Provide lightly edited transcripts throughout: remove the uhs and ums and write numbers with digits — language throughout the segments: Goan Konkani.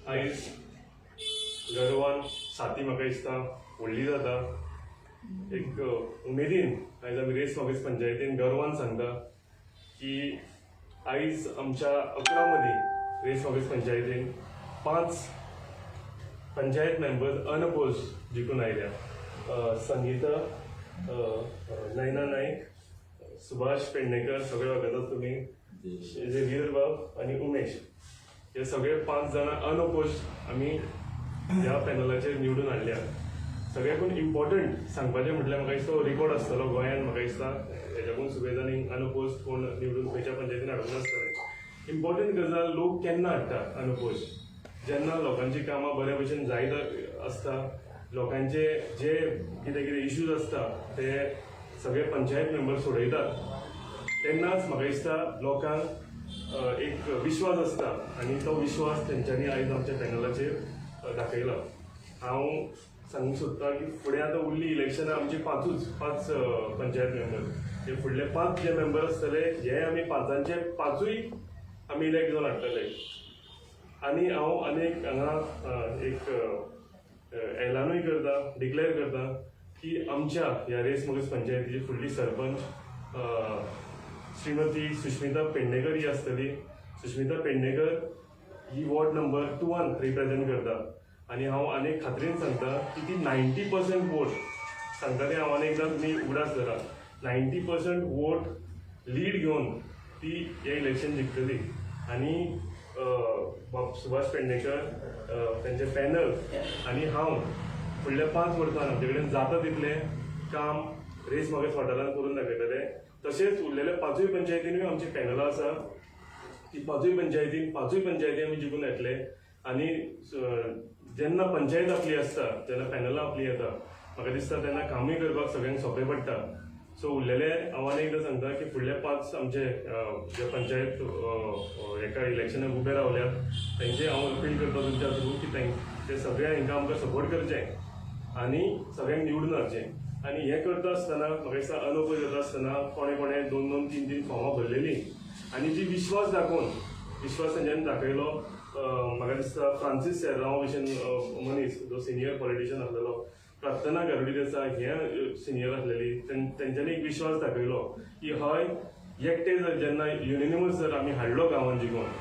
आयज गर्वान साथी म्हाका दिसता व्हडली जाता. एक उमेदीन आयज आमी रेस मागस पंचायतीन गर्वान सांगता की आयज आमच्या 11 मदीं रेस मागस पंचायतीन 5 पंचायत मेंबर्स अनअपोज जिखून आयल्या. संगीता, नयना नायक, सुभाष पेडणेकर, सगळे वळखतात तुमी, झेवियर बाब आनी उमेश, हे सगळे 5 जाणां अनअपोज आमी ह्या पॅनलाचेर निवडून हाडल्या. सगळ्याकून इम्पॉर्टंट सांगपाचें म्हटल्यार म्हाका दिसता रिकॉर्ड आसतलो गोंयांत, म्हाका दिसता हेच्याकून सुबेज आनी अनअपोज कोण निवडून खंयच्या पंचायतीन हाडूंक नासतलें. इम्पॉर्टंट गजाल, लोक केन्ना हाडटा अनअपोज? जेन्ना लोकांची कामां बऱ्या भशेन जायत आसता, लोकांचे जे कितें कितें इश्यूज आसता ते सगळे पंचायत मेंबर सोडयतात, तेन्नाच म्हाका दिसता लोकांक एक विश्वास आसता आनी तो विश्वास तेंच्यांनी आयज आमच्या पॅनलाचेर दाखयला. हांव सांगूंक सोदता की फुडें आतां उरली इलेक्शनां आमची 5 पंचायत मेंबर, हे फुडले 5 जे मेंबर आसतले हे आमी 5ांचे 5ूय आमी इलेक्ट जावन हाडटले. आनी हांव आनी एक हांगा एक एलानूय करता, डिक्लेअर करता की आमच्या ह्या रेस मगस पंचायतीची फुडली सरपंच श्रीमती सुष्मिता पेडणेकर ही आसतली. सुष्मिता पेडणेकर ही वॉर्ड नंबर 2 रिप्रेझेंट करता आनी हांव आनी खात्रीन सांगता की ती 90% वोट सांगता ते हांव आनी एकदां तुमी उगडास धरा, 90% वोट लीड घेवन ती हें इलेक्शन जिखतली. आनी बाब सुभाष पेडणेकर, तेंचें पॅनल आनी हांव फुडल्या 5 वर्सां आमचे कडेन जाता तितलें काम रेस मागस वाठारांत करून दाखयतले. तशेंच उरलेल्या 5ूय पंचायतीनूय आमची पॅनलां आसा, ती 5ूय पंचायतीन 5ूय पंचायती आमी जिखून येतले. आनी जेन्ना पंचायत आपली आसता, जेन्ना पॅनलां आपली येता, म्हाका दिसता तेन्ना कामूय करपाक सगळ्यांक सोंपें पडटा. सो उरलेले हांव आनी एकदां सांगता की फुडले 5 आमचे जे पंचायत एका इलेक्शनाक उबे रावल्यात तेंचे हांव अपील करता तुमच्या थ्रू की ते सगळ्या हांकां आमकां सपोर्ट करचें आनी सगळ्यांक निवडून हाडचें. आनी हें करता आसतना म्हाका दिसता अनओपोज येता आसतना कोणें कोणें 2 2 3 3 फॉर्मां भरलेलीं आनी जी विश्वास दाखोवन, विश्वास तेंच्यांनी दाखयलो. म्हाका दिसता फ्रांसीस सेर्रांव भशेन मनीस जो सिनियर पॉलिटिशियन आसलेलो, प्रार्थना गारुडी देसाय हे सिनियर आसलेली, तेंच्यांनी एक विश्वास दाखयलो की हय एकटे जर जेन्ना युनिनिमस जर आमी हाडलो गांवान जिखोवन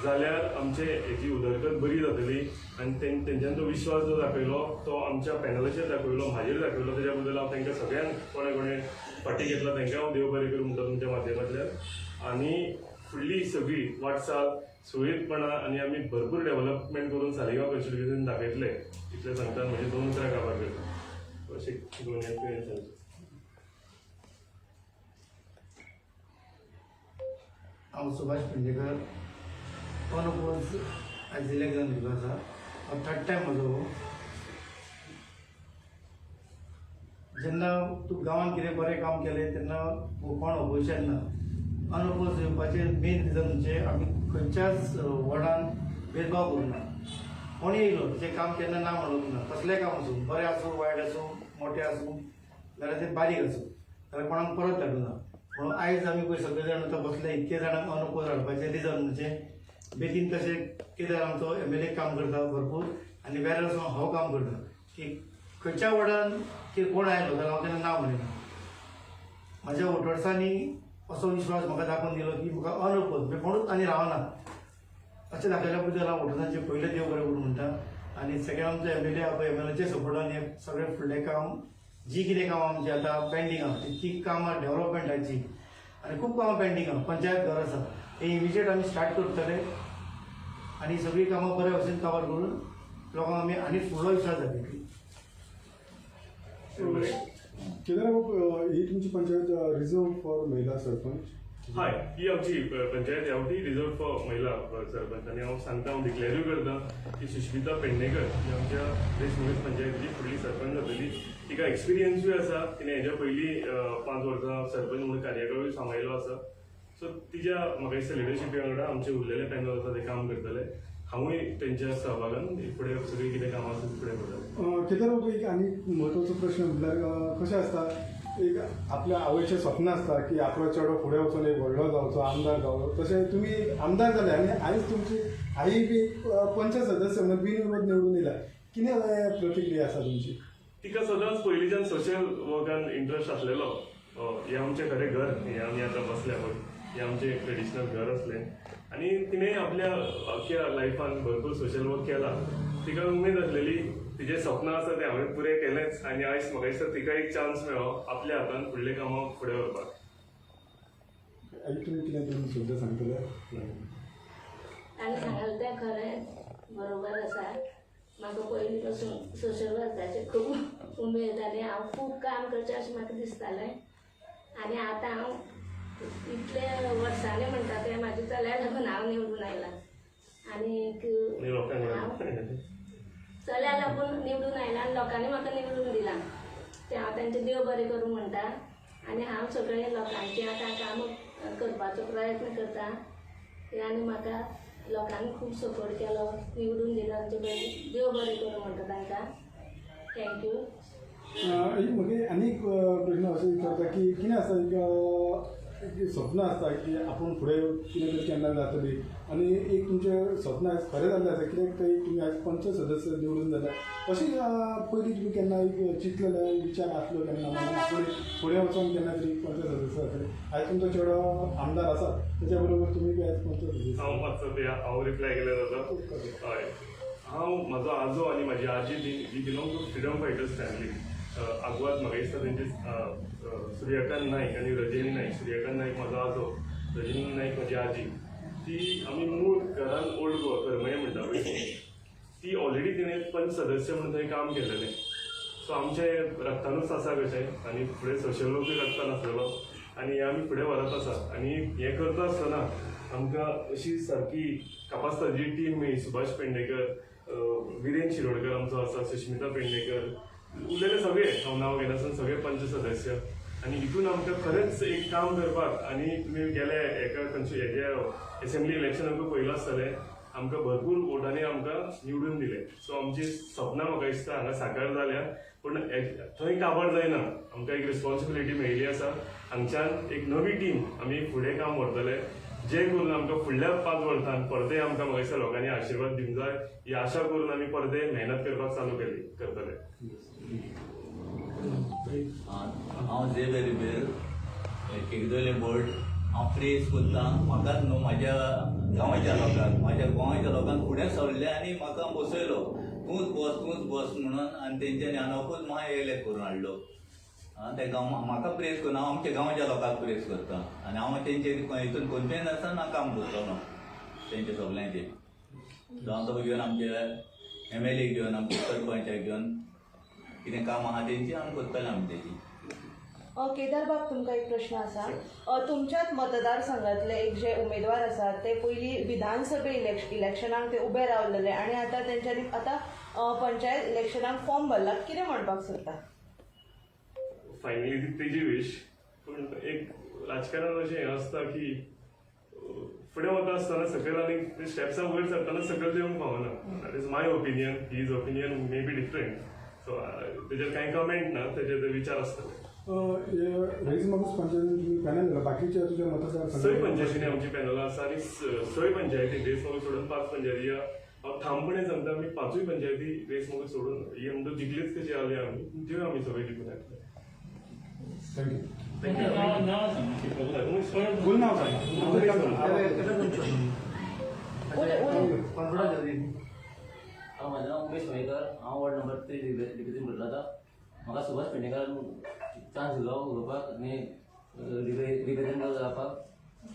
जाल्यार आमचे हेजी उदरगत बरी जातली. आनी तेंच्यांनी तो विश्वास जो दाखयलो तो आमच्या पॅनलाचेर दाखयलो, म्हाजेर दाखयलो. तेज्या बद्दल हांव तांकां सगळ्यांक कोणें कोणें फाटी घेतला तांकां हांव देव बरें करूं म्हणटा तुमच्या माध्यमांतल्यान. आनी फुडली सगळी वाटचाल सुरळीतपणा आनी आमी भरपूर डेव्हलपमेंट करून सालिगांव कॉन्स्टिट्युएन्सीन दाखयतले इतलें सांगता. म्हणजे 2 उतरां काबार करता अशें 2 एक्सपिरियन्स. हांव सुभाष पेडणेकर, अनओपोज आयज इलेक्ट जावन गेल्लो आसा. हो थर्ड टायम म्हजो. जेन्ना तूं गांवांत कितें बरें काम केलें तेन्ना कोण ओपोजिशन ना. अनओपोज येवपाचें मेन रिजन म्हणजे आमी खंयच्याच वॉर्डान भेदभाव करूना. कोणी येयलो तेचें काम केन्ना ना म्हणूंक ना, कसलेंय काम आसूं, बरें आसूं, वायट आसूं, मोटें आसूं, जाल्यार तें बारीक आसूं, जाल्यार कोणाक परत धाडूना. म्हणून आयज आमी पळय सगळे जाण आतां बसले, इतके जाणांक अनओपोज हाडपाचें रिजन म्हणजे बेगीन तशें कित्याक आमचो एमएलए काम करता भरपूर आनी वेर आसूं हांव काम करता की खंयच्या वॉर्डान की कोण आयलो जाल्यार हांव तेन्ना ना म्हणिना. म्हाज्या वोटर्सांनी असो विश्वास म्हाका दाखोवन दिलो की म्हाका अनओपोज म्हणजे कोणूच आनी रावना अशें दाखयल्या बद्दल हांव वोटर्सांचे पयलें देव बरें करूं म्हणटा. आनी सेकंड आमचो एमएलए आहा पळय, एमएलएच्या सपोर्टान हें सगळें फुडलें काम जी कितें कामां आमची आतां पेंडींग आहा ती कामां डेव्हलपमेंटाची आनी खूब कामां पेंडींग आहा. पंचायत घर आसा हें इमिजिएट आमी स्टार्ट करतले आनी सगळीं कामां बऱ्या भशेन कवर करून लोकांक आमी आनी फुडलो विश्वास दाखयतली. केदार बाब, ही तुमची पंचायत रिजर्व फॉर महिला सरपंच? हय, ही आमची पंचायत ह्या फावटी रिजर्व फॉर महिला सरपंच. आनी हांव सांगता, हांव डिक्लेरूय करता की सुष्मिता पेडणेकर ही आमच्या रेस मगस पंचायतीची फुडली सरपंच जातली. तिका एक्सपिरियन्सूय आसा, तिणें हेज्या पयलीं 5 वर्सां सरपंच म्हणून कार्यकाळूय सांबाळिल्लो आसा. सो तिच्या म्हाका दिसता लिडरशिपी वांगडा आमचे उरलेले पॅनल आसा ते काम करतले. हांवूय तेंच्या सहभागान फुडें सगळीं कितें कामां आसा ती फुडें करतले. केदार बाबू, एक आनी म्हत्वाचो प्रश्न म्हटल्यार कशें आसता, एक आपल्या आवयचें स्वप्न आसता की आपलो चेडो फुडें वचून एक व्हडलो जावचो, आमदार जावचो. तशें तुमी आमदार जाले आनी आयज तुमची आई बी पंचायत सदस्य म्हणून बिनविरोध निवडून येयला, कितें प्रतिक्रिया आसा तुमची? तिका सदांच पयलींच्यान सोशल वर्कान इंट्रस्ट आसलेलो. हें आमचें खरें घर, हें आमी आतां बसल्या पळय हें आमचें ट्रेडिशनल घर आसलें आनी तिणें आपल्या अख्ख्या लायफान भरपूर सोशल वर्क केला. तिका उमेद आसलेली, तिजें सपन आसा तें हांवें पुरें केलेंच आनी आयज म्हाका दिसता तिका एक चान्स मेळ्ळो आपल्या हातान फुडलें कामां फुडें व्हरपाक. आई, तुमी कितें दोन शब्द सांगतले? ताणें सांगलें तें खरें बरोबर आसा. म्हाका पयलीं पासून सोशल वर्काची खूब उमेद आनी हांव खूब काम करचें अशें म्हाका दिसतालें आनी आतां हांव इतले वर्सांनी म्हणटा तें म्हाज्या चल्या लागून हांव निवडून आयलां आनी आनी लोकांक हांव लागून चल्या लागून निवडून आयलां आनी लोकांनी म्हाका निवडून दिलां तें हांव तांचें देव बरें करूं म्हणटा आनी हांव सगळें लोकांचें आतां काम करपाचो प्रयत्न करता आनी म्हाका लोकांनी खूब सपोर्ट केलो, निवडून दिलो, आमचे देव बरें करूं म्हणटा तांकां. Thank you. एक म्हाका आनी एक प्रश्न असो विचारता की कितें आसता एक स्वप्न आसता की आपूण फुडें कितें तरी केन्ना जातली आनी एक तुमचें स्वप्न आयज खरें जाल्लें आसा, कित्याक ते तुमी आयज पंच सदस्य निवडून जाल्या. अशें पयलीं तुमी केन्ना एक चिंतलेलें, विचार आसलो केन्ना मनान आपूण फुडें वचोन केन्ना तरी पंच सदस्य जातले? आयज तुमचो चेडो आमदार आसा, तेच्या बरोबर तुमी बी आयज पंच सदस्य. हांव मातसो ते हांव रिप्लाय केल्यार जाता. हय, हांव म्हाजो आजो आनी म्हाजी आजी we belong to freedom fighters family. Aguada म्हाका दिसता तेंचे सूर्यकांत नायक आनी रजनी नायक. सूर्यकांत नायक म्हाजो आजो, रजनी नायक म्हाजी आजी. ती आमी मूळ घरान ओल्ड गोवा करमळे म्हणटा पळय ती ऑलरेडी तिणें पंच सदस्य म्हणून थंय काम केलेलें. सो आमचें रक्तानूच आसा कशें आनी फुडें सोशल वर्कूय रक्तान आसलेलो आनी हें आमी फुडें व्हरत आसा. आनी हें करता आसतना आमकां अशी सारकी कापास्ताची टीम मेळ्ळी. सुभाष पेडणेकर, विरेन शिरोडकर आमचो आसा, सुष्मिता पेडणेकर, उरलेले सगळे हांव नांव घेनासतना सगळे पंच सदस्य. आनी हितून आमकां खरेंच एक काम करपाक आनी तुमी गेले एका खंयचे हेजे एसेंब्ली इलेक्शनाकूय पळयलां आसतलें, आमकां भरपूर वोटांनी आमकां निवडून दिले. सो आमची सपनां म्हाका दिसता हांगा साकार जाल्या, पूण थंय काबार जायना. आमकां एक रिस्पॉन्सिबिलिटी मेळिल्ली आसा, हांगच्यान एक नवी टीम आमी फुडें काम व्हरतले, जे करून आमकां फुडल्या 5 वर्सांत परते आमकां म्हाका दिसता लोकांनी आशिर्वाद दिवंक जाय ही आशा करून आमी परते मेहनत करपाक चालू केली करतले. हांव झेवियर रिबेरो, केगदोले बोर्ड. हांव प्रेस करता म्हाकाच न्हू, म्हाज्या गांवच्या लोकांक, म्हाज्या गोंयच्या लोकांक फुडें सरले आनी म्हाका बसयलो, तूंच बस तूंच बस म्हणून. आनी तेंच्यांनी अनोखूच म्हाका एलेक्ट करून हाडलो. तेका म्हाका प्रेस करून हांव आमच्या गांवच्या लोकांक प्रेस करता आनी हांव तेंचे हितून कॉन्फिडन्स आसतना काम करतलो तेंचे सगल्यांचे. जावं तो घेवन आमचे MLA घेवन आमचे सरपंचाक घेवन कितें काम आहा तेंची आमी करतले आमी तेजी. केदारबाब, तुमकां एक प्रश्न आसा. तुमच्याच मतदारसंघातले एक जे उमेदवार आसात ते पयलीं विधानसभे इलेक्शनाक ते उबे रावलेले आनी आतां तेंच्यांनी आतां पंचायत इलेक्शनाक फॉर्म भरला, कितें म्हणपाक सोदता? फायनली ती तेजी विश, पूण एक राजकारणान अशें हें आसता की फुडें वता आसतना सकयल आनी स्टेप्सां वयर सरतना सकयल देवंक फावना. That is my opinion, his opinion may be different. So तेजेर कांय कमेंट ना, तेजेर विचार आसतले. रेईस मागूस पंचायतीन तुमी पॅनल घाला, बाकीच्या तुज्या मतदार सय पंचायतींनी आमची पॅनलां आसा आनी 6 पंचायती रेईस मागूस सोडून 5 पंचायती हांव ठामपणे सांगता आमी 5 पंचायती रेईस मागूस सोडून ही म्हणटा जिखलीच कशी आली आमी, त्यो आमी सगळी जिखून येतले. Thank you. Thank you. फूल नाव सांगा. म्हाजें नांव उमेश मयेकर, हांव वॉर्ड नंबर 3 रिप्रेझेंट करता. आतां म्हाका सुभाष पेडणेकरान चान्स दिलो उलोवपाक आनी रिप्रेझेंट जावपाक,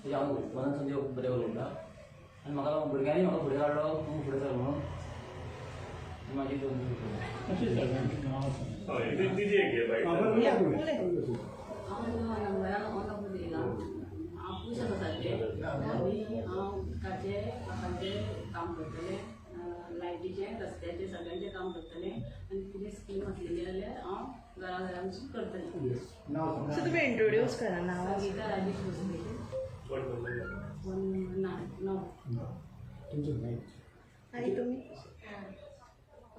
तेजें हांव मनान देव बरें उलयता. आनी म्हाका भुरग्यांनी म्हाका फुडें काडलो, तूं फुडें सर म्हणून. मागीर दोन तिजी एक घे बायट. हांव नंबरान ऑन दिला, हांव खूश आसा सारकें. आनी हांव उदकाचें लोकांचें काम करतलें, लायटीचें, रस्त्याचें, सगळ्यांचें काम करतलें. आनी कितें स्कीम आसलेली जाल्यार हांव घरा घरान वचून करतलें. सो तुमी इंट्रोड्यूस करा नांव. Sangeeta Rajesh Bhosale, ward number 1 9. तुमचें नाव? आनी तुमी?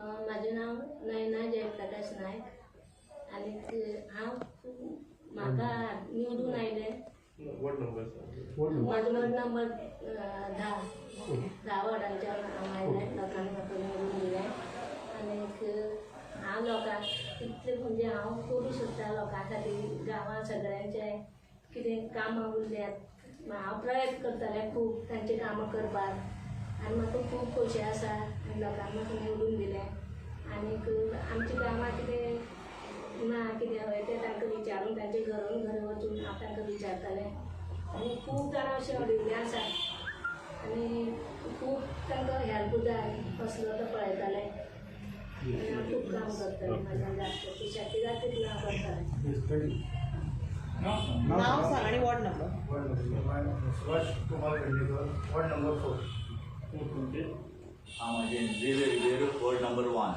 म्हाजें नांव नयना जयप्रकाश नायक आनी हांव म्हाका निवडून आयले. Ward number ward number. म्हाजो वॉर्ड नंबर 10. 10 वॉर्डांच्या हांव आयलें, लोकांनी म्हाका निवडून दिलें. आनीक हांव लोकांक इतलें म्हणजे हांव करूं सोदता लोकां खातीर, गांवांत सगळ्यांचे कितें कामां उरल्यात हांव प्रयत्न करतलें खूब तांची कामां करपाक. आनी म्हाका खूब खोशी आसा आनी लोकांनी म्हाका निवडून दिलें. आनीक आमच्या गांवांत कितें ना कितें हय तें तांकां विचारून तांचे घरून घर वचून हांव तांकां विचारतालें. आनी खूब जाणां अशें अडिल्लें आसा आनी खूब तांकां हेल्प जाय कसलो तो पळयतालें. आनी हांव खूब काम करतालें, म्हाज्यान जाता ती शक्य जाता तितलें हांव करतालें. Yes, thank you. नाव सांग आणि ward number. Ward number Subhash Kumar Pednekar, ward number 4. हांव म्हाजें Xavier Ribeiro, ward number 1.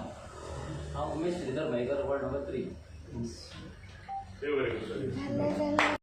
हांव उमेश श्रीधर मयेकर, वॉर्ड नंबर 3. देव बरें करूं.